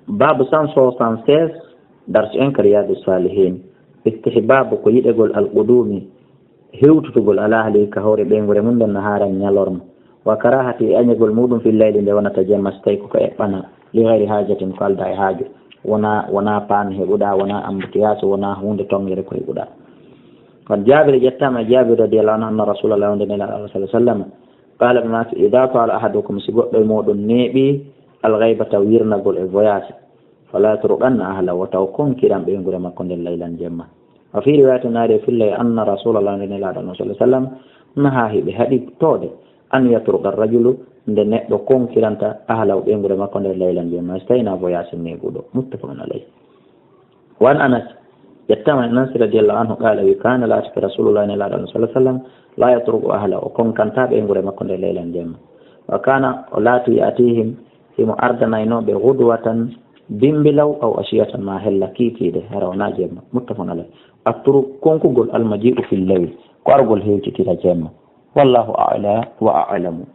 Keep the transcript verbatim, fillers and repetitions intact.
Baabu cent soixante-seize, darsu en ka Riyadu Salihin. Istihbabu ko yiɗegol al qudumi, hewtutugol ala ahli ka hoore ɓeynguure mum nden, naharan ñalorma. Wa karahati e añegol muɗum fil layli nde wonata jemma, so tawi koko eɓɓana, li gayri hajatin ko alda e haaju. Wona, wona paan heɓuɗa, wona embouteillage, wona huunde tongere ko heɓuɗa. Kon Jaabir ƴettama e Jaabir radiyallahu anhu, anna Rasulallah, wonde Nelaaɗo Allah sallallahu alaihi wasallam, qala ɓe maaki, ida taala ahadukum, si goɗɗo e moɗon neeɓi, al ghaybata, wirnagol e voyage, fala yatruqanna ahlahu, wota o konkiran ɓeynguure makko nden laylan jemma. Wa fi riwayatin, naari e fillay, anna Rasulallah, nde Nelaaɗo Allah sallallahu alaihi wasallam, naha, hiɓe haɗi toode, an yatruqa rajulu, nde neɗɗo konkiranta ahlahu, ɓeynguure makko nden laylan jemma, so tawi na voyage neeɓuɗo. Muttafaqun alayh. Wa an Anas, ƴettama e Anas radiyallahu anhu, qala, wi, kana, laatike Rasulullah, Nelaaɗo Allah sallallahu alaihi wasallam, la yatruqu ahlahu, o konkanta ɓeynguure makko nden laylan jemma. Wa kana, o laati, yatihim, himo ardanayno ɓe gudwatan, bimbilaw, aw ashiyatan, ma hella kiikiiɗe, hara wona jemma. Muttafaqun alayh. Atturuq, konkugol, almaji'u fil layl, ko argol hewtitira jemma. Wallahu a'la wa a'lamu.